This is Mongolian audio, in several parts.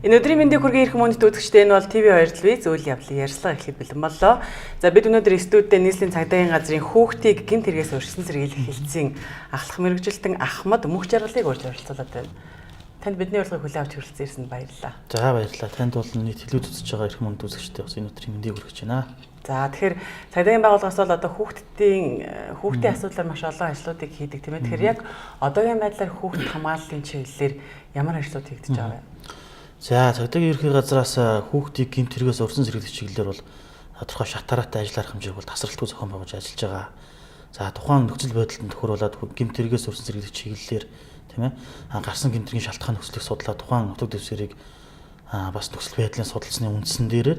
Энэ өдрийн мэндийг хүргэе, эрхэм хүндэт үзэгчдээ, энэ бол ТV2 телевиз үйл явдлын ярилцлага эхлэхэд бэлэн боллоо. За, бид өнөөдөр студид нийслэлийн цагдаагийн газрын хүүхдийг гэмт хэрэгээс урьдчилан сэргийлэх хэлтсийн ахлах мэргэжилтэн Ахмад Мөнхжаргалыг урьж оролцуулаад байна. Танд бидний урилгыг хүлээн авч хүрэлцэн ирсэнд баярлалаа. За, баярлалаа. Танд бол нийт телевиз үзэж байгаа эрхэм хүндэт үзэгчдээ бас энэ өдрийн мэндийг хүргэж байна. За, тэгэхээр цагдаагийн байгууллагаас бол одоо хүүхдийн асуудлаар маш олон ажлуудыг хийдэг, тийм ээ. Тэгэхээр яг одоогийн байдлаар хүүхд хамгааллын чиглэлээр ямар ажлууд хийгдэж байгаа вэ? За, цагдаагийн ерхий газраас хүүхдийг гэмт хэрэгээс урьдчилан сэргийлэх чиглэлээр бол тодорхой шат дараатай ажил арга хэмжээг бол тасралтгүй зохион байгуулж ажиллаж байгаа. За, тухайн нөхцөл байдалд нь тохируулаад гэмт хэрэгээс урьдчилан сэргийлэх чиглэлээр, тийм ээ, гарсан гэмт хэргийн шалтгаан нөхцөлийг судлаад, тухайн нутаг дэвсгэрийг бас нөхцөл байдлын судалсны үндсэн дээрээ,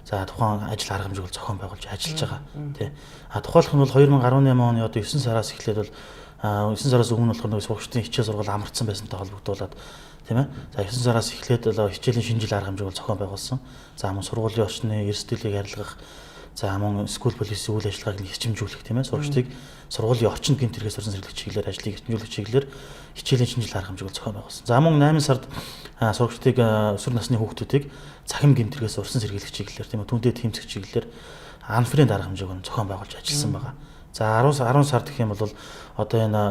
за, тухайн ажил арга хэмжээг бол зохион байгуулж ажиллаж байгаа. Тий. А тухайлх нь бол 2018 оны одоо 9 сараас эхлээд бол 9 сараас өмнө болохоор нөгөө сурагчдын хичээл сургаал амарцсан байсантай холбогдуулаад, тийм ээ. За, 9 сараас эхлээд бол хичээлийн шинэ жил арга хэмжээг бол зохион байгуулсан. За, мөн сургуулийн орчны эрсдэлийг арилгах, за, мөн school police үйл ажиллагааг эрчимжүүлэх, тийм ээ. Сурагчдыг сургуулийн орчинд гэмт хэрэгээс урьдчилан сэргийлэх чиглэлээр ажлыг эрчимжүүлэх чиглэлээр хичээлийн шинэ жил арга хэмжээг бол зохион байгуулсан. За, мөн 8 сард сурагчдыг, өсвөр насны хүүхдүүдийг цахим гэмт хэрэгээс урьдчилан сэргийлэх чиглэлээр, тийм ээ, түүнтэй тэмцэх чиглэлээр Unfriend арга хэмжээг нь зохион байгуулж ажилласан байгаа. За, 10 сард гэх юм бол одоо энэ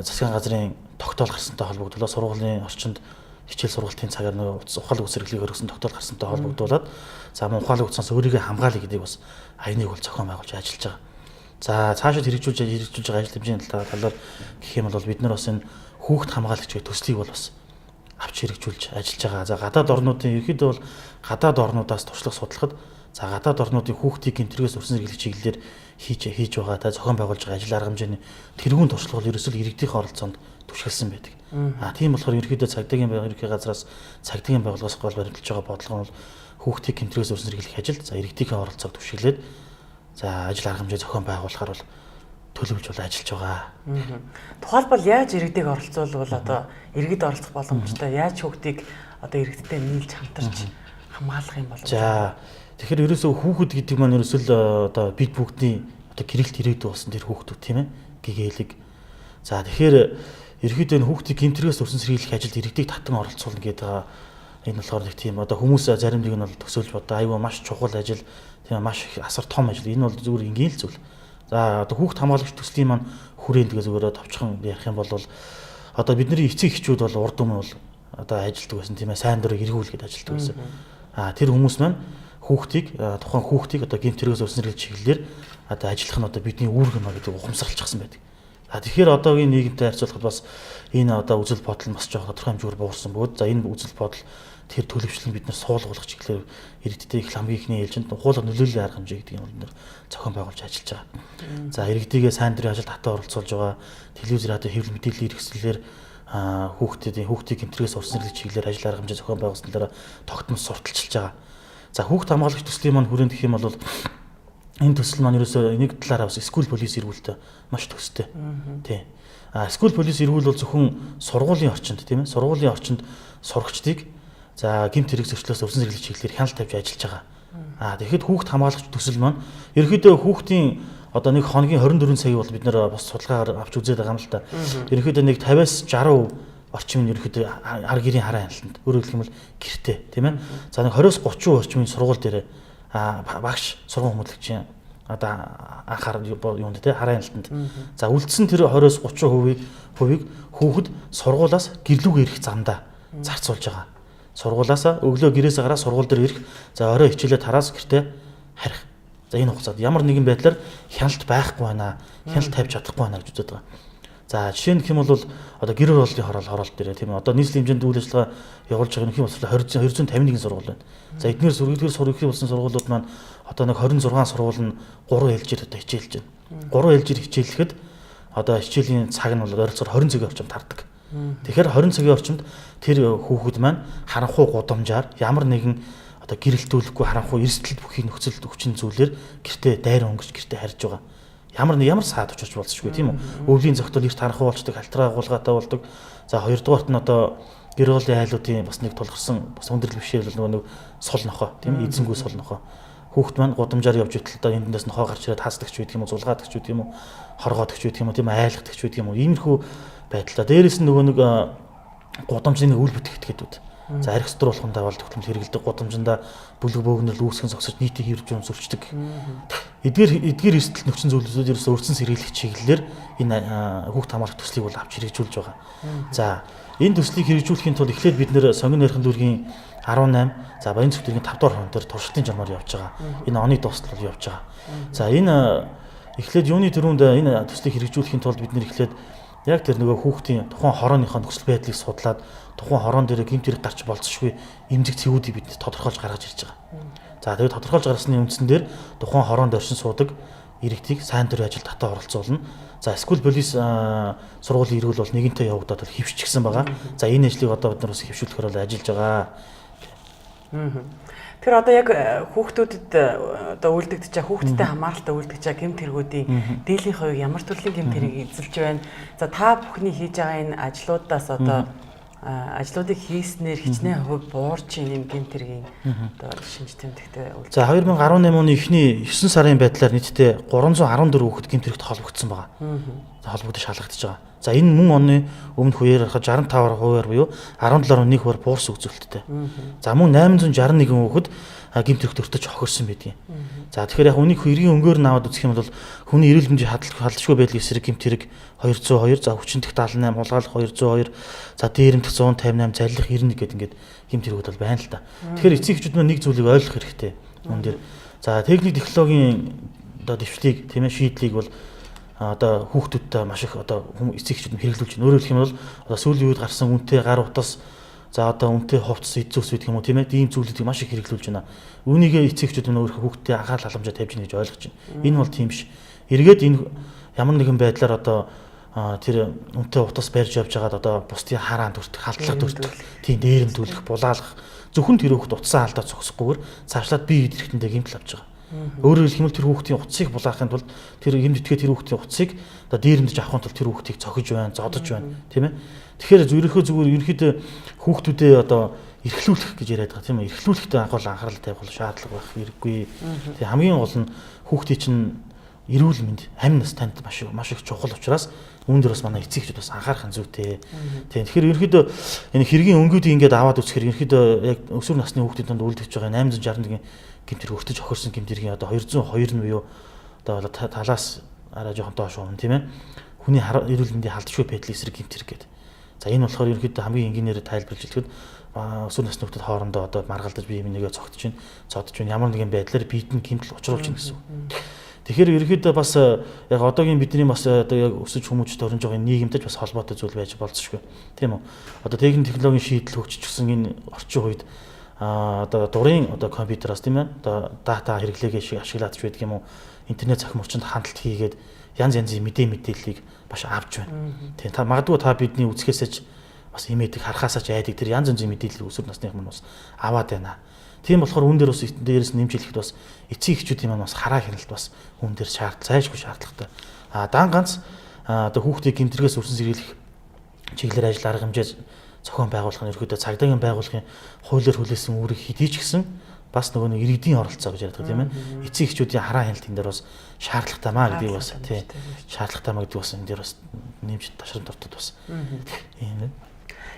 засгийн газрын тогтоол гарсантай холбогдуулаад, сургуулийн орчинд хичээл сургалтын цагаар нөгөө ухаалаг утас хэрэглээг өргөсөн тогтоол гарсантай холбогдуулаад, за, мөн ухаалаг утсаас өөрийгөө хамгаалъя гэдгийг бас аяныг бол зохион байгуулж ажиллаж байгаа. За, цаашид хэрэгжүүлж байгаа ажил хэмжээний талаар гэх юм бол бид нар бас энэ хүүхд хамгаалагч гэх төслийг бол бас авч хэрэгжүүлж ажиллаж байгаа. За, гадаад орнуудын, ерөнхийдөө бол гадаад орнуудаас туршлага судлахад, за, гадаад орнуудын хүүхдийг гэмт хэрэгээс урьдчилан сэргийлэх чиглэлээр хийж байгаа та зохион байгуулж байгаа ажил арга хэмжээний тэргуун туршлага бол ерөөсөө иргэдийн оролцоонд түшгэлсэн байдаг. А тийм болохоор ерөнхийдөө цагдаагийн ерөнхий газраас, цагдаагийн байгууллагаас гол баримталж байгаа бодлого нь бол хүүхдийг гэмт хэрэгээс урьдчилан сэргийлэх ажилд, за, иргэдийн оролцоог түшиглээд, за, ажил арга хэмжээ зохион байгуулахаар бол төлөвлөж бол ажиллаж байгаа. Тухайлбал яаж иргэдийг оролцуулбал одоо иргэд оролцох боломжтой, яаж хүүхдийг одоо иргэдтэй нийлж хамтарч хамгаалах юм бол? За, тэгэхээр ерөөсөө хүүхэд гэдэг маань ерөөсөө л одоо бид бүгдний одоо гэрэлт ирээдүй болсон тэр хүүхдүүд, тийм ээ, гэгээлэг. За, тэгэхээр ерөөхдөө энэ хүүхдийг гэмт хэрэгээс урьдчилан сэргийлэх ажилд иргэдийг татан оролцуулна гэдэг байгаа. Энэ болохоор нэг тийм одоо хүмүүс зарим нэг нь бол төсөөлж бодоо айгүй маш чухал ажил, тийм, маш их асар том ажил. Энэ бол зүгээр энгийн л зүйл. За, одоо хүүхд хамгаалагч төслийн маань хүрээнд тэгээ зүгээр товчхон ярих юм бол одоо бидний эцэг эхчүүд бол урд өмнө бол одоо ажилтдаг байсан, тийм ээ, сайн дурыг эргүүлгээд ажилтдаг байсан. А тэр хүмүүс маань хүүхдийг, тухайн хүүхдийг одоо гэмт хэрэгээс урьдчилан сэргийлэх чиглэлээр одоо ажиллах нь одоо бидний үүрэг юм а гэдэг ухамсарлчихсан байдаг. А тэгэхээр одоогийн нийгэмтэй харьцуулахад бас энэ одоо үзэл бодол нь бас жоох тодорхой хэмжээгээр буурсан бөгөөд, за, энэ үзэл бодол, тэр төлөвчлөн бид нар суулгах чиглэлээр иргэдтэй их хамгийн ихний ээлжинд ухуулга нөлөөллийн арга хэмжээ гэдэг юм бол зохион байгуулж ажиллаж байгаа. За, иргэдийгээ сайн дурын ажилд татан оролцуулж байгаа, телевиз, радио, хэвлэл мэдээллийн хэрэгслэлээр хүүхдийг гэмт хэрэгээс урьдчилан сэргийлэх чиглэлээр ажил арга хэмжээ зохион байгуулсан талаараа тогтмол сурталчилж байгаа. За, хүүхд хамгаалагч төслийн маань хүрээнд гэх юм бол энэ төсөл маань ерөөсөө нэг талаараа бас school police эргүүлэлтэй маш төстэй. Тий. А school police эргүүл бол зөвхөн сургуулийн орчинд, тийм ээ, сургуулийн орчинд сурагчдыг, за, гэмт хэрэг зөрчлөөс урьдчилан сэргийлэх чиглэлээр хяналт тавьж ажиллаж байгаа. А тэгэхэд хүүхд хамгаалагч төсөл маань ерөнхийдөө хүүхдийн одоо нэг хоногийн 24 цагийг бол бид нэр бас судалгаагаар авч үзээд байгаа юм л та. Ерөнхийдөө нэг 50-аас 60% орчим нь ерөнхийдөө ар гэрийн хараа хяналтанд. Өөрөөр хэлэх юм бол гэртээ, тийм ээ. За, нэг 20-оос 30% орчмын сургууль дээр багш, сургууль хүмүүдлэгчийн одоо анхаар юунд, те, хараа хяналтанд. За, үлдсэн тэр 20-оос 30% хувийг хүүхэд сургуулаас гэрлүүгээ ирэх замдаа зарцуулж байгаа. Сургуулаасаа өглөө гэрээсээ гараа сургууль дээр ирэх, за, орой хичээлээ тараас гэртээ харих. За, энэ хугацаанд ямар нэгэн байдлаар хяналт байхгүй байна. Хяналт тавьж чадахгүй байна гэж үзээд байгаа. За, жишээ нь гэх юм бол одоо гэр хорооллын хороолт дээр, тийм ээ, одоо нийслэлийн хэмжээнд үйл ажиллагаа явуулж байгаа нөхөн боловсрол 20 251 сургууль байна. За, эдгээр сургууль болсон сургуулиуд маань одоо нэг 26 сургууль нь 3 ээлжээр одоо хичээлж байна. 3 ээлжээр хичээлэхэд одоо хичээлийн цаг нь бол ойролцоогоор 20 цагийн орчим тардаг. Тэгэхээр 20 цагийн орчимд тэр хүүхэд маань харанхуй гудамжаар ямар нэгэн одоо гэрэлтүүлэхгүй, харанхуй эрсдэл бүхий нөхцөлд өвчин зүйлээр гэртээ дайран өнгөрч гэртээ харж байгаа. Ямар нэг ямар саад учирч болцсохгүй, тийм үү? Өвлийн зохитол эрт харанхуй болчдөг, халтраа агуулгатай болдог. За, хоёрдугаарт нь одоо гэр бүлийн айлуудын бас нэг тулгарсан бас хүндрэл бишээл нөгөө нэг сул нохоо, тийм ээ, эзэнгүй сул нохоо. Хүүхд маань гудамжаар явж байтал одоо эндээс нохоо гарч ирээд хаасдагч байдаг юм уу, зулгаадагч байдаг юм уу, хоргоодогч байдаг юм уу, тийм айлгадаг байдаг юм уу. Иймэрхүү байдалтай. Дээрээс нь нөгөө нэг гудамжны нэг үйл бүтээгдэхүүнүүд. За арх судруулахандаа бол төхөөрөмж хэрэглэдэг, гудамжиндаа бүлэг бөөгнөрл үүсгэн зогсож нийтийн хэвлэж өмсөрчдөг. Эдгээр эрсдэл нөхцөн зүйлүүд ерөөсөө өрцөн сэргийлэх чиглэлээр энэ хүүхд хамгаалах төслийг бол авч хэрэгжүүлж байгаа. За энэ төслийг хэрэгжүүлэхийн тулд эхлээд бид нэр сонгон нэрхэн дүүргийн 18, за Баян зүг дүүргийн 5 дугаар хорон дээр туршилтын журмаар явж байгаа. Энэ оны дуустал бол явж байгаа. За энэ эхлээд юуны түрүүнд энэ төслийг хэрэгжүүлэхийн тулд бид нэр эхлээд яг тэр нөгөө хүүхдийн тухайн хорооныхоо нөхцөл байдлыг судлаад тухайн хороон дээр гэмт хэрэг гарч болцсошгүй эмзэг цэвүүдийг бид тодорхойлж гаргаж ирж байгаа. За тэгээд тодорхойлж гаргасны үндсэн дээр тухайн хороонд оршин суудаг иргэдийг сайн дурын ажил татаа оролцуулна. За school police сургуулийн эргүүл бол нэгэнтээ явагдаад бол хэвшчихсэн байгаа. За энэ ажлыг одоо бид нар бас хэвшүүлэхээр бол ажиллаж байгаа. Тэгэхээр одоо яг хүүхдүүдэд одоо үлдэгдэж байгаа хүүхдтэй хамааралтай үлдэгдэж байгаа гэмт хэрэгүүдийн дийлэнх хувийг ямар төрлийн гэмт хэргийг эзэлж байна? За та бүхний хийж байгаа энэ ажлуудаас одоо ажлуудыг хийснээр хичнээн хувь буурч юм гэмт хэргийн одоо шинж тэмдэгтэй үлдэж. За 2018 оны эхний 9 сарын байдлаар нийтдээ 314 хүүхэд гэмт хэрэгт холбогдсон байгаа. Холбогдож шалгагдаж байгаа. За энэ мөн оны өмнөх үеэр харахад 65% буюу 17.1% буурсан үзүүлэлттэй. За мөн 861 хүүхэд гэмт хэрэгт өртөж хохирсон байдгийн. За тэгэхээр яг үнийг хэргийн өнгөөр нь аваад үзэх юм бол хүний эрүүл мэндийн халдшгүй байдлын эсрэг гэмт хэрэг 202, за хүчиндэх 78, хулгайлах 202, за дээрэмдэх 158, заллих 91 гэдэг ингээд гэмт хэрэгүүд бол байна л да. Тэгэхээр эцэг эхчүүд маань нэг зүйлийг ойлгох хэрэгтэй. Үүн дээр за техник технологийн одоо дэвшлийг тийм ээ шийдлийг бол одоо хүүхдүүдтэй маш их одоо эцэг эхчүүд нь хэрэглүүлж байна. Өөрөөр хэлэх юм бол одоо сүүлийн үед гарсан үнэтэй гар утас, за одоо үнэтэй хувцас, эд зүйлс гэдэг юм уу тийм ээ, ийм зүйлүүдийг маш их хэрэглүүлж байна. Үүнийгээ эцэг эхчүүд нь өөрийнхөө хүүхдээ анхаарал халамжаа тавьж гэнэ гэж ойлгож байна. Энэ бол тийм биш. Эргээд энэ ямар нэгэн байдлаар одоо тэр үнэтэй утас барьж явж байгаад одоо бусдын хараанд өртөх, халдлага төртөх, тийм дээрэмдүүлэх, булаалах зөвхөн тэр хүүхд утсаа алдаа зогсохгүйгээр цаашлаад бие идэрэхтэндээ гэмтэл авч байгаа. Өөрөөр хэлэх юм бол тэр хүүхдийн утсыг булаахын тулд тэр гэмт итгээ тэр хүүхдийн утсыг одоо дээрэмдэж авахын тулд тэр хүүхдийг цохиж байна, зодож байна, тийм ээ. Тэгэхээр ерөнхийдөө зүгээр ерөнхийдөө хүүхдүүдээ одоо эрхлүүлэх гэж яриад байгаа тийм ээ. Эрхлүүлэхдээ анхаарал анхаарал тавих шаардлага байх хэрэггүй. Тэгээ хамгийн гол нь хүүхдийн чинь эрүүл мэнд амь нас танд маш маш их чухал учраас үүн дээр бас манай эцэг эхчүүд бас анхаарах нь зүйтэй. Тийм. Тэгэхээр ерөнхийдөө энэ хэргийн өнгүүдийг ингээд аваад үзэхээр ерөнхийдөө яг өсвөр насны хүүхдийн дунд үлдэж байгаа 861 гэмт хэрэг өртөж хохирсон гэмт хэргийн одоо 202 нь буюу одоо талаас арай жоохон доош унна тийм ээ. Хүний эрүүл мэндийн халдшгүй байдлын эсрэг гэмт хэрэг гэдэг. За энэ болохоор ерөнхийдөө хамгийн энгийнээр тайлбарлаж хэлэхэд өсвөр насны хүүхдүүд хоорондоо одоо маргалдаж бие бинийгээ цогтож чинь, цодож чинь ямар нэгэн байдлаар биед нь гэмтэл учруулж чинь гэсэн үг. Тэгэхээр ерөнхийдөө бас яг одоогийн бидний бас одоо яг өсөж хүмүүжтэй орж байгаа нийгэмтэй бас холбоотой зүйл байж болзошгүй. Тийм үү? Одоо техник технологийн шийдэл хөгжчихсэн энэ орчин үед одоо дурын одоо компьютераас тийм ээ одоо дата хэрэглээгээ шиг ашиглаад ч байдаг юм уу, интернет цахим орчинд хандалт хийгээд янз янзын мэдээллийг маш авч байна. Тийм та магадгүй та бидний үзэхээсээ ч бас имээдэг харахаасаа ч айдаг тэр янз янзын мэдээллийг өсвөр насныхан маань бас аваад байна. Тийм болохоор үүн дээр бас дээрээс нэмж хэлэхэд бас эцэг эхчүүдийн маань бас хараа хяналт бас үүн дээр зайлшгүй шаардлагатай. Дан ганц одоо хүүхдийг гэмтрэгээс өрсөн сэргийлэх чиглэлээр ажил арга хэмжээ зохион байгуулах нь ерөөдөө цагдаагийн байгууллагын хуулиар хүлээсэн үүрэг хэдий ч гэсэн бас нөгөө нэг иргэдийн оролцоо гэж яриад байгаа тийм ээ. Эцэг эхчүүдийн хараа хяналт энэ дээр бас шаардлагатай маа гэдгийг бас тийм шаардлагатай маа гэдгийг бас энэ дээр бас нэмж ташрамт ортод бас ийм.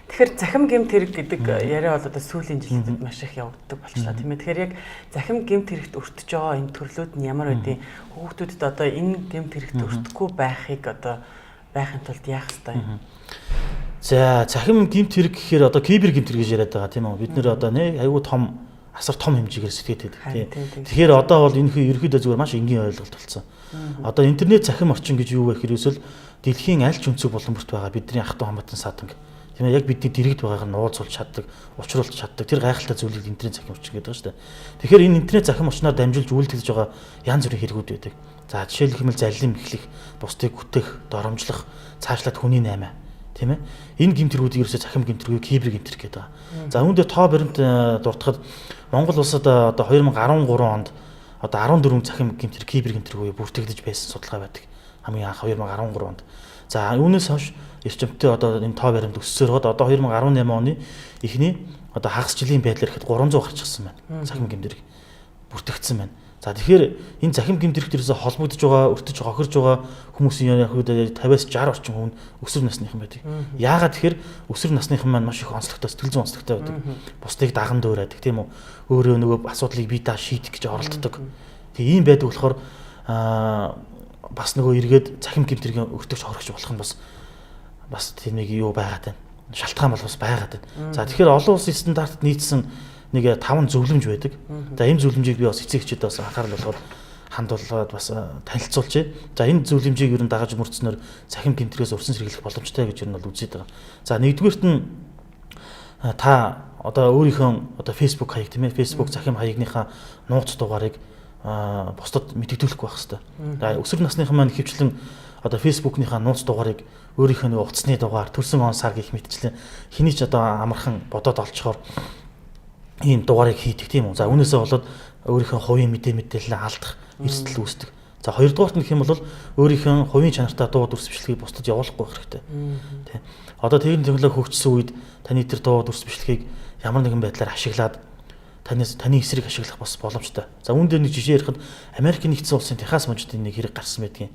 Тэгэхээр захим гэмт хэрэг гэдэг яриа бол одоо сүүлийн жилүүдэд маш их явагддаг болчлаа тийм ээ. Тэгэхээр яг захим гэмт хэрэгт өртөж байгаа энэ төрлүүд нь ямар байдیں۔ Хүүхдүүдэд одоо энэ гэмт хэрэгт өртөхгүй байхыг одоо байхын тулд яах ёстой юм? За захим гэмт хэрэг гэхээр одоо кибер гэмт хэрэг гэж яриад байгаа тийм үү. Бид нэр одоо нэ айгүй том асар том хэмжээгээр сэтгээд байдаг тийм. Тэгэхээр одоо бол энэ ерөнхийдөө зүгээр маш энгийн ойлголт болсон. Одоо интернет захим орчин гэж юу вэ гэхээр ерөөсөл дэлхийн аль ч өнцөг булан бүрт байгаа бидний ах トゥ хамаатан саданг тийм ээ яг бидний дэрэгд байгаагаар нь уулзуулж чаддаг, учруулж чаддаг тэр гайхалтай зүйлийг интернет захим орчин гэдэг шүү дээ. Тэгэхээр энэ интернет захим орчноор дамжуулж үйлдэлж байгаа янз бүрийн хэрэгүүд байдаг. За жишээлх юм бол заллим эхлэх, бусдыг гүтэх, доромжлох, цаашлаад хүний наймаа тийм ээ. Энэ гэмт хэргүүдийг ерөөсөө захим гэмт хэрэг, кибер гэмт хэрэг гэдэг байгаа. За үүн дээр тоо баримт дуртахад Монгол улсад одоо 2013 онд одоо 14 захим гэмт хэрэг, кибер гэмт хэрэг бүртгэгдэж байсан судалгаа байдаг. Хамгийн анх 2013 онд. За үүнээс хойш эрчимтэй одоо энэ тоо баримт өссөөр хот одоо 2018 оны эхний одоо хагас жилийн байдлаар ихэд 300 гарчихсан байна. Захим гэмт хэрэг. бүртгэгдсэн байна. За тэгэхээр энэ захим гэмт хэрэг дээрээс холбогдож байгаа, өртөж хохирж байгаа хүмүүсийн яг 50-аас 60 орчим хүн өсвөр насныхан байдаг. Яагаад тэгэхээр өсвөр насныхан маань маш их онцлогтой, сэтгэл зүйн онцлогтой байдаг. Бусдыг даган дуурайдаг, тийм үү? Өөрөө нөгөө асуудлыг бие даа шийдэх гэж оролддог. Тэгээ ийм байдаг болохоор бас нөгөө эргээд захим гэмт хэргийн өртөгч хорогч болох нь бас тэр нэг юу байгаад байна. Шалтгаан бол бас байгаад байна. За тэгэхээр олон улсын стандартад нийцсэн нэг 5 зөвлөмж байдаг. За энэ зөвлөмжийг би бас эцэг эхчэд бас анхаарал болгоод хандуулаад бас танилцуулчихъя. За энэ зөвлөмжийг ер нь дагаж мөрдснөөр цахим гэмтрээс урьдчилан сэргийлэх боломжтой гэж ер нь бол үзээд байгаа. За нэгдүгээрт нь та одоо өөрийнхөө одоо Facebook хаяг, тийм ээ, Facebook цахим хаягныхаа нууц дугаарыг бусдад мэдэгдүүлэхгүй байх хэрэгтэй. За өсвөр насныхан маань ихэвчлэн одоо Facebook-ийнхаа нууц дугаарыг өөрийнхөө нэг утасны дугаар, төрсөн он сар гэх мэтчлэн хэний ч одоо амархан бодоод олцохоор ийм дугаарыг хийдэг, тийм үү. За үүнээсээ болоод өөрийнхөө хувийн мэдээлэлээ алдах эрсдэл үүсдэг. За хоёрдугаарт нь гэх юм бол өөрийнхөө хувийн чанартай дуу дүрс бичлэгийг бусдад явуулахгүй байх хэрэгтэй. Тэ. Одоо техник технологи хөгжсөн үед таны тэр дуу дүрс бичлэгийг ямар нэгэн байдлаар ашиглаад таны эсрэг ашиглах бас боломжтой. За үүн дээр нэг жишээ ярихад Америкийн нэгдсэн улсын Техас мужид нэг хэрэг гарсан байдгийн.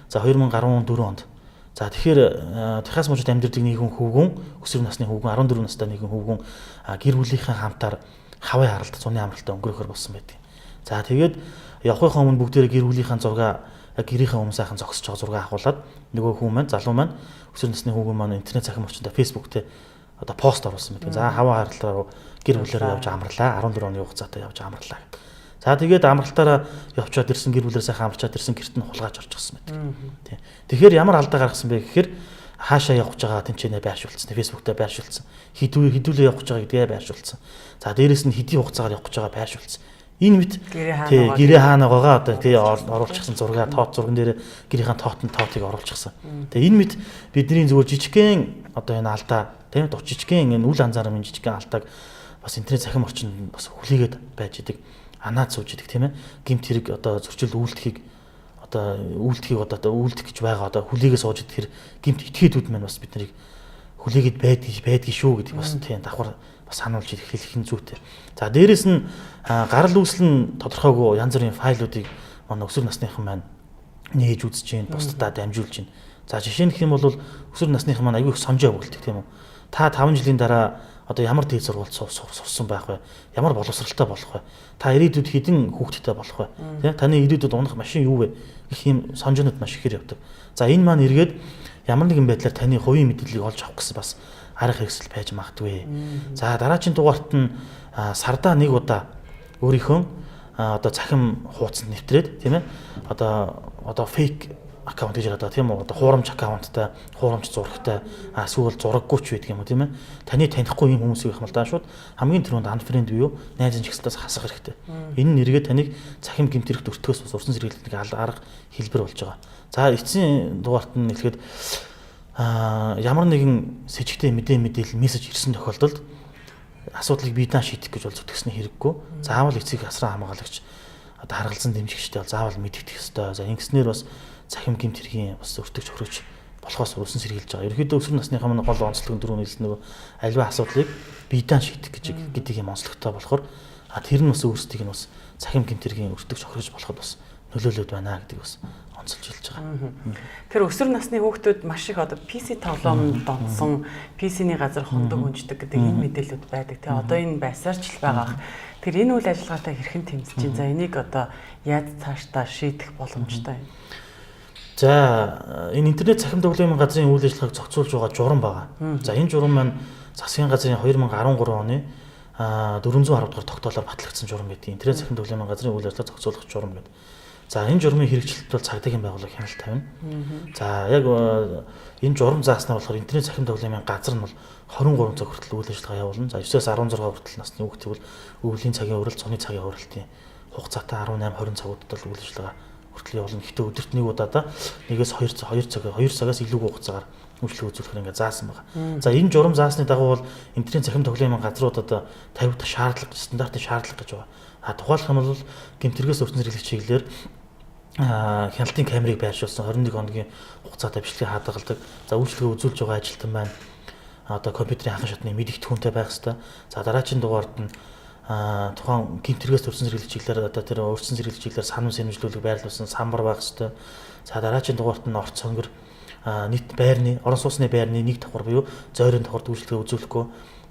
За 2014 онд. За тэгэхээр Техас мужид амьдардаг нэгэн хөвгүн, өсвөр насны хөвгүн, 14 настай нэгэн хөвгүн гэр бүлийнхээ хамтаар Хавай харалт зуны амралтаа өнгөрөхөр болсон байдаг. За тэгээд явахынхаа өмнө бүгдээрээ гэр бүлийнхээ зураг, гэрийнхээ өмнө сайхан зогсож байгаа зураг авахуулаад нөгөө хүн маань, залуу маань, өсвөр насны хөвгүн маань интернет цахим орчиндөө Facebook дээр одоо пост оруулсан байдаг. За Хавай харалт руу гэр бүлээрээ явж амарлаа. 14 оны хугацаатай явж амарлаа гэдэг. За тэгээд амралтаараа явчаад ирсэн, гэр бүлээр сайхан амарчаад ирсэн гэрт нь хулгайж орчихсон байдаг. Тий. Тэгэхээр ямар алдаа гаргасан бэ гэхээр хаашаа явах гэж байгаа тэнцэнэ байршуулсан. Facebook дээр байршуулсан. Хэдүүлээ явах гэж байгаа гэдгээ байршуулсан. За дээрэс нь хэдийн хугацаагаар явах гэж байгаа байршуулсан. Энэ мэт гэрээ хаана байгаагаа одоо тий оруулчихсан зураг, тоот зурган дээр гэрийнхаа тоотон тоотыг оруулчихсан. Тэгээ энэ мэт бидний зүгээр жижигхэн одоо энэ алдаа, тийм жижигхэн энэ үл анзаарам жижигхэн алдааг бас интернет цахим орчинд бас хүлээгээд байж идэг, анаад сууж идэг, тийм ээ. Гэмт хэрэг одоо зөрчил үйлдэхийг одоо үйлдэхийг одоо үйлдэх гэж байгаа одоо хүлээгээ сууж идэх тэр гэмт этгээдүүд маань бас бид нарыг хүлээгээд байдгийг шүү гэдэг бас тийм давхар бас сануулж ирэх хэлэх нь зүйтэй. За дээрэс нь гарал үүсэл нь тодорхойгүй янз бүрийн файлуудыг манай өсвөр насныхан маань нээж үзэж гин, бусдад дамжуулж гин. За жишээ нь гэх юм бол өсвөр насныхан маань аягүй их сонжоо өгөлдөг, тийм үү. Та 5 жилийн дараа одоо ямар дээд сургуульд сурсан байх вэ? Ямар боловсралтай болох вэ? Та ирээдүйд хэдэн хүүхэдтэй болох вэ? Тэ? Таны ирээдүйд унах машин юу вэ? Гэх ийм сонжоонууд маш ихээр явдаг. За энэ маань эргээд ямар нэгэн байдлаар таны хувийн мэдээллийг олж авах гэсэн бас арга хэрэгсэл байж магадгүй. За дараагийн дугаарт нь сардаа нэг удаа өөрийнхөө одоо цахим хуудсанд нэвтрээд, тийм ээ, одоо фейк аккаунт гэж яриад байгаа, тийм үү, одоо хуурамч аккаунттай, хуурамч зурагтай, эсвэл зураггүй ч байдаг юм уу, тийм ээ. Таны танихгүй юм хүмүүсийг их юм л да шууд хамгийн түрүүнд unfriend буюу найзын жигсэлтээс хасах хэрэгтэй. Энэ нь эргээд таныг цахим гэмт хэрэгт өртөхөөс бас урьдчилан сэргийлэх нэг арга хэлбэр болж байгаа. За эцсийн дугаарт нь хэлэхэд ямар нэгэн сэжигтэй мэдээлэл мессеж ирсэн тохиолдолд асуудлыг бие даан шийдэх гэж бол зүтгэсний хэрэггүй. Заавал эцэг асран хамгаалагч одоо харгалзан дэмжигчтэй бол заавал мэдэгдэх ёстой. За ингэснээр бас цахим гэмт хэргийн бас өртөгч хөрөгч болохоос урьдчилан сэргийлж байгаа. Ерөнхийдөө өсвөр насныхаа маань гол онцлог нь дөрөв нийлсэн нөгөө альва асуудлыг бие даан шийдэх гэж гэдэг юм онцлогтой болохоор тэр нь бас өөрсдийг нь бас цахим гэмт хэргийн өртөгч хөрөгч болоход бас нөлөөлөд байна гэдэг бас онцолж хэлж байгаа. Тэр өсвөр насны хүүхдүүд маш их одоо PC тоглоомд донтсон, PC-ний газар хондог хүнждэг гэдэг энэ мэдээлэлүүд байдаг. Тэгээ одоо энэ байсаарч л байгаа. Тэр энэ үйл ажиллагаатай хэрхэн тэмцэж чинь? За энийг одоо яаж цаашдаа шийдэх боломжтой юм? За энэ интернет цахим тоглоомын газрын үйл ажиллагааг зохицуулж байгаа журам байгаа. За энэ журам маань засгийн газрын 2013 оны 410 дугаар тогтоолоор батлагдсан журам гэдэг. Интернет цахим тоглоомын газрын үйл ажиллагааг зохицуулах журам гэдэг. За энэ журмын хэрэгжилт бол цагдаагийн байгууллага хяналт тавина. За яг энэ журам зааснаар болохоор интернет цахим тоглоомын газар нь бол 23 цаг хүртэл үйл ажиллагаа явуулна. За 9-өөс 16 хүртэл насны хүүхдийг бол өвлийн цагийн уралд, цоны цагийн уралтын хугацаатай 18 20 цагуудад бол үйл ажиллагаа хүртэл явуулна. Гэхдээ өдөрт нэг удаадаа 1-ээс 2 цаг 2 цагаас илүү хугацаагаар үйлчлэг үзүүлэхээр ингээд заасан байна. За энэ журам заасны дагуу бол интернет цахим тоглоомын газрууд одоо тавигдах шаардлага, стандартын шаардлага гэж байгаа. А тухайлах юм бол гэмт хэрэгээс өртөн сэргийлэх чиглэлээр хяналтын камерыг байршуулсан 21 хоногийн хугацаатай бичлэгийг хадгалдаг. За үйлчлэгээ үзүүлж байгаа ажилтан маань одоо компьютерийн анхан шатны мэдэгдэхүүнтэй байх ёстой. За дараагийн дугаард нь Тухайн гэмт хэрэгээс төрсэн сэргийлэх чиглэлээр одоо тэр өөрчлөн сэргийлэх чиглэлээр санам сэрэмжлүүлэг байрлуулсан самбар байх ёстой. За дараагийн дугаарт нь орц сонгор нийт байрны орон сууцны байрны нэг давхар буюу зойрын давхар дүүжлэгээ үзүүлэхгүй.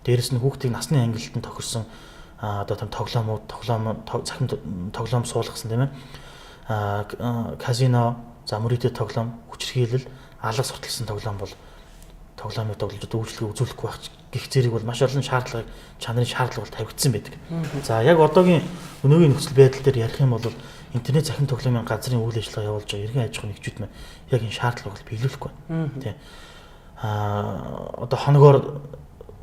Дээрэс нь хүүхдийг насны ангилалтанд тохирсон одоо тийм тоглоомууд, тоглоом цахим тоглоом суулгасан тийм ээ. Казино, за мөрийтэй тоглоом, хүчирхийлэл, алга сурталсан тоглоом бол тоглоомыг тоглож дүүжлэгээ үзүүлэхгүй байх гих зэрэг бол маш олон шаардлагыг чанарын шаардлага бол тавигдсан байдаг. За яг одоогийн өнөөгийн нөхцөл байдал дээр ярих юм бол интернет цахим тоглоомын газрын үйл ажиллагаа явуулж байгаа иргэн аж ахуйн нэгжүүд маань яг энэ шаардлагыг бол биелүүлэхгүй байна. Тийм. Одоо хоногоор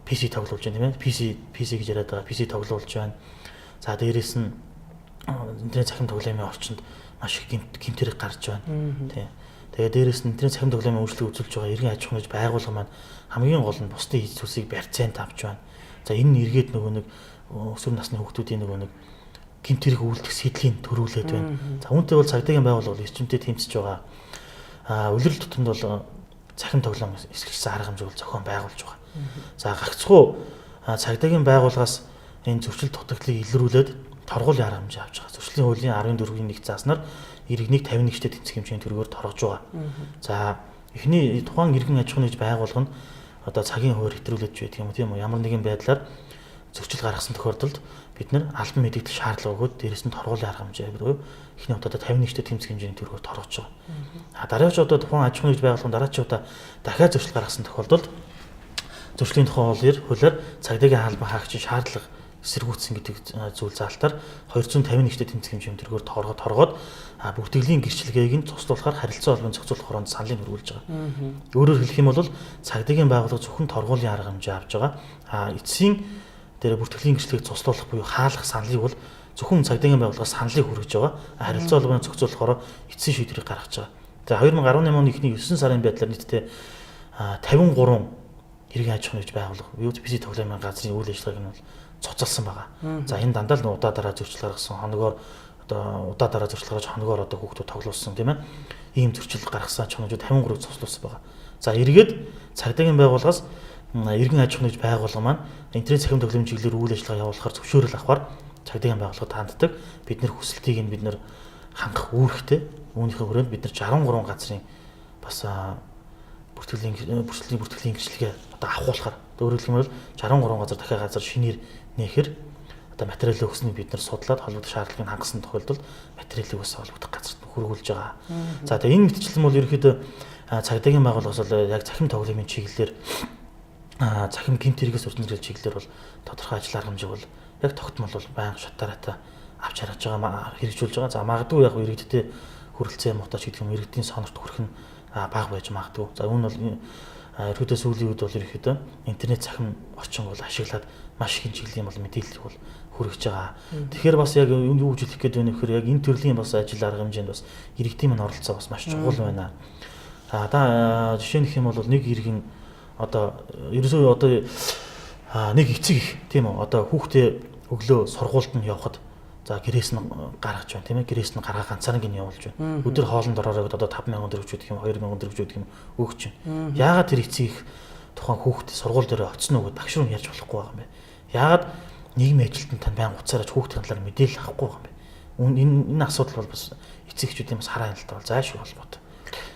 PC тоглуулж байна тийм ээ. PC гэж яриад байгаа. PC тоглуулж байна. За дээрэс нь интернет цахим тоглоомын орчинд маш их гэмт хэрэг гарч байна. Тийм. Тэгээ дээрэс нь интернет цахим тоглоомын үйлчлэг үзүүлж байгаа иргэн аж ахуйн нэгж байгууллага маань хамгийн гол нь бусдын хийц зүйлсийг барьцаанд авч байна. За энэ нь эргээд нөгөө нэг өсвөр насны хүүхдүүдийн нөгөө нэг гэмт хэрэг үйлдэх сэдлийн төрүүлээд байна. За үүнтэй бол цагдаагийн байгууллага бол эрчимтэй тэмцэж байгаа. Улирал тутамд бол цахим тоглоом эсрэгцсэн арга хэмжээ бол зохион байгуулж байгаа. За гагцхүү цагдаагийн байгууллагаас энэ зөрчил дутагдлыг илрүүлээд торгуулийн арга хэмжээ авч байгаа. Зөрчлийн хуулийн 14-ийн 1 зааснаар иргэнийг 51-т тэмцэх хэмжээний төргөөр торгож байгаа. За эхний тухайн иргэн аж ахуйн нэгж байгууллага нь одоо цагийн хуур хэтрүүлээд байдаг юм тийм үү? Ямар нэгэн байдлаар зөрчил гаргасан тохиолдолд бид нэр албан мэдэгдэх шаардлага өгөөд дээрэс нь торгуулийн арга хэмжээ буюу эхний удаа 51-т тэмцэх хэмжээний төргөөр торгож байгаа. А дараагийн удаа тухайн аж ахуйн нэгж байгууллага дараагийн удаа дахиад зөрчил гаргасан тохиолдолд зөрчлийн тухай хуулиар цагдаагийн албан хаагчийн шаардлага эсэргүүцсэн гэдэг зүйл заалтаар 251-т тэмцэх хэмжээний төргөөр торгоод бүртгэлийн гэрчлэгээг нь цуслуулахаар харилцан холбооны зохицуулах хороонд саналыг хөрвүүлж байгаа. Өөрөөр хэлэх юм бол цагдаагийн байгууллага зөвхөн торгуулийн арга хэмжээ авч байгаа. Эцсийн дээр бүртгэлийн гэрчлэгийг цуслуулах буюу хаалгах саналыг бол зөвхөн цагдаагийн байгууллагаас саналыг хүргэж байгаа. Харилцан холбооны зохицуулах хороо эцсийн шийдвэрийг гаргаж байгаа. За 2018 оны эхний 9 сарын байдлаар нийтдээ 53 иргэн аж ахуйн нэгж байгууллага PC тоглоомын газрын үйл ажиллагааг нь бол цуцалсан байгаа. За энэ дандаа л удаа дараа зөрчил гаргасан, хоногоор одоо удаа дараа зөрчил гаргаж хоногоор одоо хүүхдүүд тоглуулсан тийм ээ. Ийм зөрчил гаргасан аж ахуйн нэгжүүд 53 цуцлуулсан байгаа. За эргээд цагдаагийн байгууллагаас иргэн аж ахуйн нэгж байгууллага маань интернет цахим тоглоомын чиглэлээр үйл ажиллагаа явуулахаар зөвшөөрөл авахар цагдаагийн байгууллагад ханддаг. Бид нэр хүсэлтийг нь бид нэр хангах үүрэгтэй. Үүнийхээ хүрээнд бид нар 63 газрын бас бүртгэлийн гэрчлэгээ одоо авахуулахар. Өөрөөр хэлэх юм бол 63 газар дахиад газар шинээр нээхэр одоо материал өгснийг бид нар судлаад холбогдох шаардлагыг хангасан тохиолдолд материалыг бас холбогдох газарт хөргүүлж байгаа. За тэгээ энэ мэтчлэн бол ерөнхийдөө цагдаагийн байгууллагаас бол яг цахим тоглоомын чиглэлээр цахим гэмт хэрэгээс өртөн зэрэг чиглэлээр бол тодорхой ажил арга хэмжээг бол яг тогтмол бол байнга шатаараатай авч харж байгаа, хэрэгжүүлж байгаа. За магадгүй яг иргэдтэй хүрэлцээ мутаач гэдэг юм иргэдийн сонорт хүрэх нь бага байж магадгүй. За үүн бол ерөнхийдөө сүүлийн үед бол ерөнхийдөө интернет цахим орчин бол ашиглаад маш их чиглэлийн бол мэдээллийг бол хүргэж байгаа. Тэгэхээр бас яг юу гэж хэлэх гээд байна гэхээр яг энэ төрлийн бас ажил арга хэмжээнд бас иргэдийн мань оролцоо бас маш чухал байна. За та жишээ нь гэх юм бол нэг иргэн одоо ерөөсөө одоо нэг эцэг их тийм үү одоо хүүхдээ өглөө сургуульд нь явхад за гэрээс нь гаргаж байна тийм ээ, гэрээс нь гаргаа ганцаараа гин явуулж байна. Өдөр хоолнд ороорой гэдээ одоо 5000 төгрөг гэдэг юм, 2000 төгрөг гэдэг юм өгч байна. Яагаад тэр эцэг их тухайн хүүхд сургууль дээр очсон уу гэд багш руу ярьж болохгүй байгаа юм бэ? Яагаад нийгмийн ажилтан тань баян уцаараач хүүхдийн талаар мэдээлэл авахгүй байгаа юм бэ? Энэ асуудал бол бас эцэг эхчүүдийн бас хараа хяналтай бол зайлшгүй холбоотой.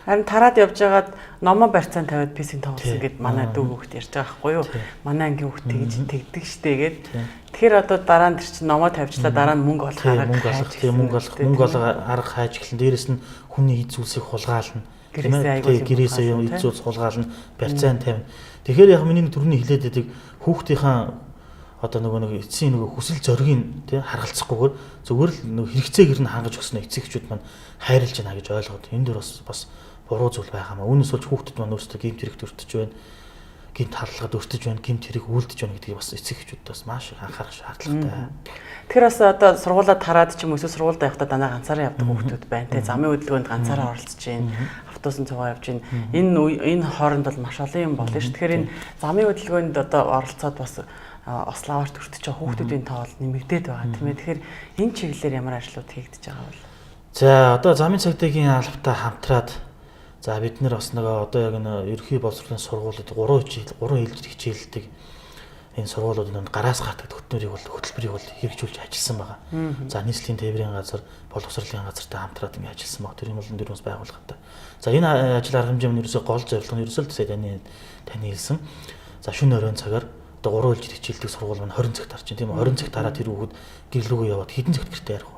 Харин тараад явж байгаад номоо барьцаан тавиад PC-н тоглосон гэд манай дүү хүүхд ярьж байгаа байхгүй юу? Манай ангийн хүүхд тэгж тэгдэг штэ гэд. Тэгэхээр одоо дараа нь тэр чинь номоо тавьчлаа, дараа нь мөнгө олох арга мөнгө олох арга хайж эхэлнэ. Дээрэс нь хүний эд зүйлсийг хулгайлна. Гэрээсээ юм эд зүйлс хулгайлна, барьцаан тавина. Тэгэхээр яг миний түрүүний хэлээд байдаг хүүхдийнхаа одоо нөгөө нэг эцсийн нөгөө хүсэл зоригийг тий харгалцахгүйгээр зүгээр л нөгөө хэрэгцээгээр нь хангаж өгсөн эцэг эхчүүд маань хайрлаж байна гэж ойлгоод энэ дөр бас буруу зүйл байгаа маа. Үүнээс болж хүүхдүүд маань өөрсдөө гэмт хэрэгт өртөж байна, гэмт халдлагад өртөж байна, гэмт хэрэг үлдэж байна гэдгийг бас эцэг эхчүүд бас маш их анхаарах шаардлагатай. Тэгэхээр бас одоо сургуулаа тараад ч юм уу эсвэл сургуульд явахдаа дандаа ганцаараа явдаг хүүхдүүд байна те. Замын хөдөлгөөнд ганцаараа оролцож байна, автобусын цугаа явж байна. Энэ хооронд бол маш олон юм болно ш. Тэгэхээр энэ замын хөдөлгөөнд одоо оролцоод бас ославарт өртөж байгаа хүүхдүүдийн тоо бол нэмэгдээд байгаа тийм ээ. Тэгэхээр энэ чиглэлээр ямар ажлууд хийгдэж байгаа вэ? За одоо замын цагдаагийн албатай хамтраад за бид нэр бас нөгөө одоо яг энэ ерөнхий боловсролын сургуулиуд 3 хичээл хичээлдэг Энэ сургуулиудын донд гараас гардаг хөтөлбөрийг бол хөтөлбөрийг бол хэрэгжүүлж ажилласан байгаа. За нийслэлийн тээврийн газар, боловсролын газартай хамтраад ингэ ажилласан баг. Тэр юм бол дөрвөөс байгууллагатай. За энэ ажил арга хэмжээ нь ерөөсөө гол зорилго нь ерөөсөө л таны таны хэлсэн. За шөнө оройн цагаар одоо 3 жилд хичээлдэг сургууль маань 20 цагт тарчин тийм үү? 20 цагт тараад тэр хүүхэд гэрлүүгээ яваад хэдэн цагт гэртээ ярих вэ?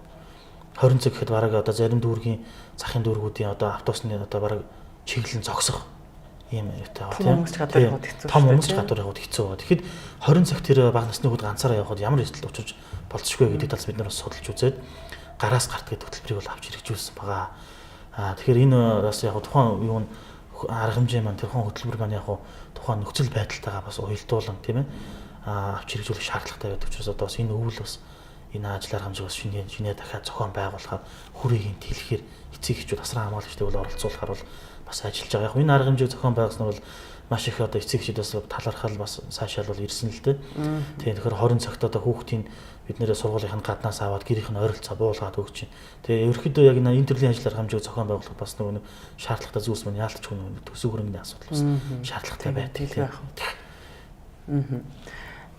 20 цаг гэхэд бараг одоо зарим дүүргийн захын дүүргүүдийн одоо автобусны одоо бараг чиглэл нь зогсох ийм юутай байгаа тийм. Том хүмүүс ч гадуур явахад хэцүү. Том хүмүүс ч гадуур явахад хэцүү байгаа. Тэгэхэд 20 цаг тэр бага насны хүүхэд ганцаараа явахад ямар эрсдэл учирч болцсохгүй гэдэг талаас бид нар бас судалж үзээд гараас гарт гэдэг хөтөлбөрийг бол авч хэрэгжүүлсэн байгаа. Аа тэгэхээр энэ бас яг тухайн юу нь арга хэмжээ маань тэр тухайн хөтөлбөр маань яг тухайн нөхцөл байдалтайгаа бас уялдуулан тийм ээ авч хэрэгжүүлэх шаардлагатай байдаг учраас одоо бас энэ өвөл бас энэ ажил арга хэмжээг бас шинэ дахиад зохион байгуулахаар хүрээгийн тэлэхээр эцэг эхчүүд асран хамгаалагчдыг бол оролцуулахаар бол бас ажиллаж байгаа. Яг энэ арга хэмжээг зохион байгуулсан бол маш их одоо эцэг эхчүүдээс талархал бас цаашаал бол ирсэн л дээ. Тийм тэгэхээр 20 цагт одоо хүүхдийн бид нэрээ сургуулийн гаднаас аваад гэрийнх нь ойролцоо буулгаад өгч чинь. Тэгээ ерөнхийдөө яг энэ төрлийн ажил арга хэмжээг зохион байгуулах бас нөгөө нэг шаардлагатай зүйлс маань яалтч нөгөө төсөв хөрөнгөний асуудал бас шаардлагатай байдаг тийм.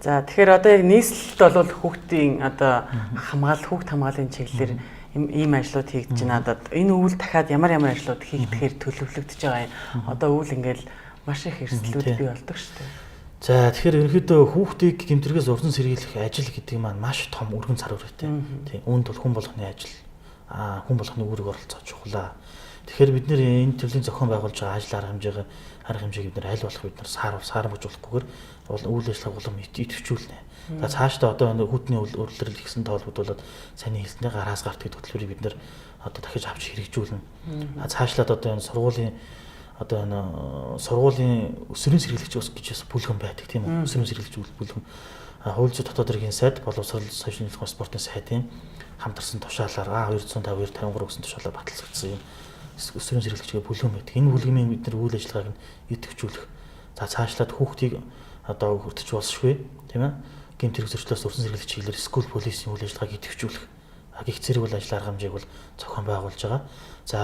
За тэгэхээр одоо яг нийслэлд бол хүүхдийн одоо хамгаал хүүхд хамгааллын чиглэлээр ийм ажлууд хийгдэж байна. Одоо энэ өвөл дахиад ямар ямар ажлууд хийгдэхээр төлөвлөгдөж байгаа юм. Одоо өвөл ингээл маш их эрсдлүүд бий болдог шүү дээ. За тэгэхээр ерөнхийдөө хүүхдийг гэмтрэгээс урдан сэргийлэх ажил гэдэг маань маш том өргөн цар хүрээтэй. Тийм үүнд бол хүн болгоны ажил аа хүн болгоны үүрэг оролцоо чухлаа. Тэгэхээр бид нэр энэ төрлийн зохион байгуулж байгаа ажил арга хэмжээгээ арга хэмжээг бид нар аль болох бид нар саарамжуулахгүйгээр бол үйл ажиллагааг улам идэвхжүүлнэ. За цаашдаа одоо хүүтний өрлөрөл ихсэн тоолбодуулаад сайн хэлсэндээ гараас гарт гэдэг хөтөлбөрийг бид нар одоо дахиж авч хэрэгжүүлнэ. Цаашлаад одоо энэ сургуулийн одоо энэ сургуулийн өсвөрийн сэргийлэгч ус гэж бас бүлгэн байдаг тийм үү? Өсвөрийн сэргийлэгч бүлгэн хууль зүйн дотоод хэргийн сайд боловсрол соёл нийтлэх спортын сайдын хамтарсан тушаалаар А252 53 гэсэн тушаалаар баталгагдсан юм өсвөрийн сэргийлэгчгээ бүлгэн байдаг. Энэ бүлгэмийн бид нар үйл ажиллагааг нь идэвхжүүлэх. За цаашлаад хүүхдийг одоо хүртэж болшгүй тийм ээ. Гэмт хэрэг зөрчлөөс өрсөн сэргийлэх чиглэлээр school police-ийн үйл ажиллагааг идэвхжүүлэх. Гих зэрэг бол ажил арга хэмжээг бол зохион байгуулж байгаа. За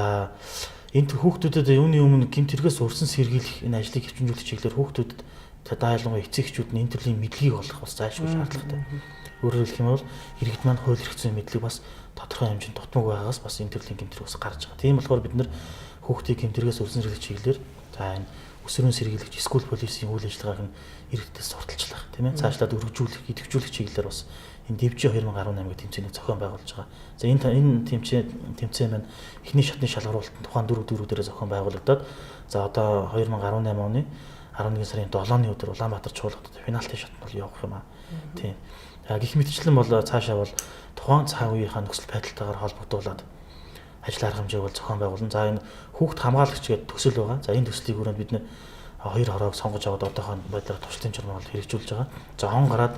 энэ хүүхдүүдэд юуны өмнө гэмт хэрэгээс урьдчилан сэргийлэх энэ ажлыг эрчимжүүлэх чиглэлээр хүүхдүүдэд даалгавар эцэг эхчүүд нь энэ төрлийн мэдлэгийг олох бас зайлшгүй шаардлагатай. Өөрөөр хэлэх юм бол иргэд маань хууль эрх зүйн мэдлэг бас тодорхой хэмжээнд дутмаг байгаагаас бас энэ төрлийн гэмт хэрэг бас гарч байгаа. Тийм болохоор бид нар хүүхдийг гэмт хэрэгээс урьдчилан сэргийлэх чиглэлээр за энэ өсвөрийн сэргийлэгч school police-ийн үйл ажиллагааг нь иргэдээс сурталчлах тийм ээ цаашлаад өргөжүүлэх, идэвхжүүлэх чиглэлээр бас энэ DVG 2018 гэх тэмцээнийг зохион байгуулж байгаа. За энэ тэмцээн маань эхний шатны шалгаруулалт тухайн дөрөв дөрүүдээр зохион байгуулагдаад за одоо 2018 оны 11 сарын 7-ны өдөр Улаанбаатар чуулгад финалын шатнд бол явах юм аа. Тийм. Гэх мэтчлэн бол цаашаа бол тухайн цаг үеийнхаа нөхцөл байдалтайгаар холбогдуулаад ажил арга хэмжээг бол зохион байгуулна. За энэ хүүхд хамгаалагч гэдэг төсөл байгаа. За энэ төслийг өрөөнд бид нэ хоёр хороог сонгож аваад одоохоо байдлаар туршлын журмаар бол хэрэгжүүлж байгаа. За он гараад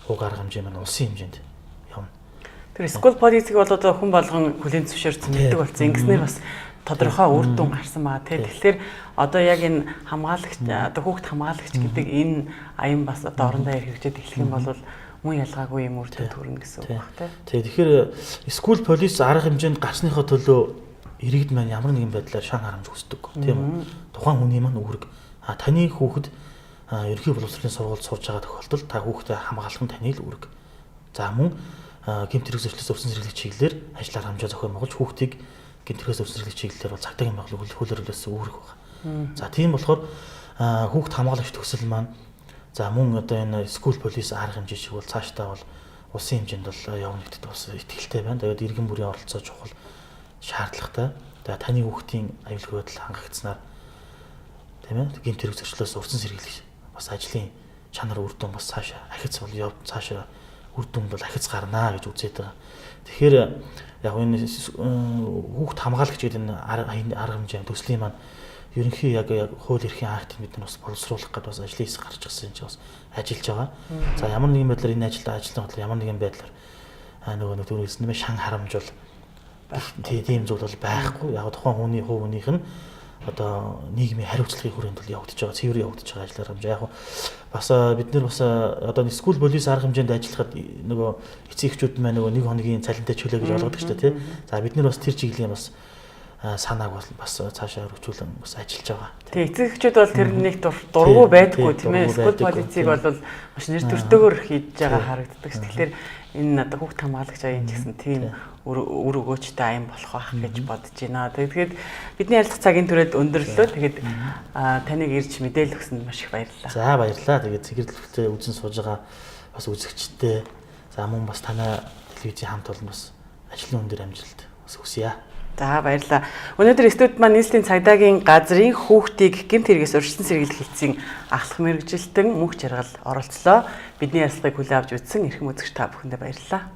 уг арга хэмжээ маань улсын хэмжээнд явна. Тэр school policy-г бол одоо хүн болгон хүлээн зөвшөөрсөн мэддэг болсон. Ингэснээр бас тодорхой үр дүн гарсан байгаа тий. Тэгэхээр одоо яг энэ хамгаалагч одоо хүүхд хамгаалагч гэдэг энэ аян бас одоо орон даяар хэрэгжээд эхлэх юм бол мөн ялгаагүй юм үр дүн төрнө гэсэн үг баг тий. Тий. Тэгэхээр school police арга хэмжээнд гарсныхаа төлөө иргэд маань ямар нэгэн байдлаар шан харамж хүсдэг тийм үү. Тухайн хүний маань үүрэг. А таны хүүхэд ерөнхий боловсролын сургуульд сурж байгаа тохиолдолд та хүүхдэд хамгаалах нь таны л үүрэг. За мөн гэмт хэрэг зөрчлөөс өрсөн сэргийлэх чиглэлээр ажил арга хэмжээ зохион байгуулж хүүхдийг гэмт хэрэгээс өрсөн сэргийлэх чиглэлээр бол цагдаагийн байгууллага хөл хоригдсон үүрэг байна. За тийм болохоор хүүхд хамгаалагч төсөл маань за мөн одоо энэ school police арга хэмжээ шиг бол цаашдаа бол улсын хэмжээнд бол явна гэдэгт бас итгэлтэй байна. Тэгээд иргэн бүрийн оролцоо чухал шаардлагатай. Тэгээд таны хүүхдийн аюулгүй байдал хангагдсанаар тийм ээ гэмт хэрэг зөрчлөөс урьдчилан сэргийлэх бас ажлын чанар үр дүн бас цаашаа ахиц бол яв цаашаа үр дүн бол ахиц гарнаа гэж үзээд байгаа. Тэгэхээр яг энэ хүүхд хамгаалагч гэдэг энэ арга хэмжээ төслийн маань ерөнхий яг хууль эрхийн актыг бид нар бас боловсруулах гэдэг бас ажлын хэсэг гарч ирсэн чинь бас ажиллаж байгаа. За ямар нэгэн байдлаар энэ ажил ажлын бодлоо ямар нэгэн байдлаар нөгөө нэг түрүү хэлсэн нэмээ шан харамж бол тийм зүйл бол байхгүй. Яг тухайн хүний хувь хүнийх нь одоо нийгмийн хариуцлагын хүрээнд бол явагдаж байгаа, цэвэр явагдаж байгаа ажил арга хэмжээ. Яг бас бид нэр бас одоо school police арга хэмжээнд ажиллахад нөгөө эцэг эхчүүд маань нөгөө нэг хоногийн цалинтай чөлөө гэж ойлгодог шүү дээ, тий. За бид нэр бас тэр чиглэлийн бас санааг бас цаашаа өргөжүүлэн бас ажиллаж байгаа. Тэгээ эцэг эхчүүд бол тэр нэг дургу байдаггүй тийм ээ. School полицийг бол маш нэр төртөөр хийж байгаа харагддаг ш. Тэгэхээр энэ одоо хүүхд хамгаалагч аян ч гэсэн тийм үр өгөөчтэй аян болох байх гэж бодож байна. Тэгээд бидний ярилцах цагийн түрээд өндөрлөө. Тэгээд таныг ирж мэдээлэл өгсөнд маш их баярлалаа. За баярлалаа. Тэгээд цэгэрлэгтээ үзэн сууж байгаа бас үзэгчтэй за мөн бас танай телевизийн хамт олон бас ажлын өндөр амжилт бас хүсье. За баярлалаа. Өнөөдөр студид маань нийслэлийн цагдаагийн газрын хүүхдийг гэмт хэрэгээс урьдчилан сэргийлэх хэлтсийн ахлах мэргэжилтэн Мөнх Жаргал оролцлоо. Бидний ярилцлагыг хүлээн авч үзсэн эрхэм үзэгч та бүхэндээ баярлалаа.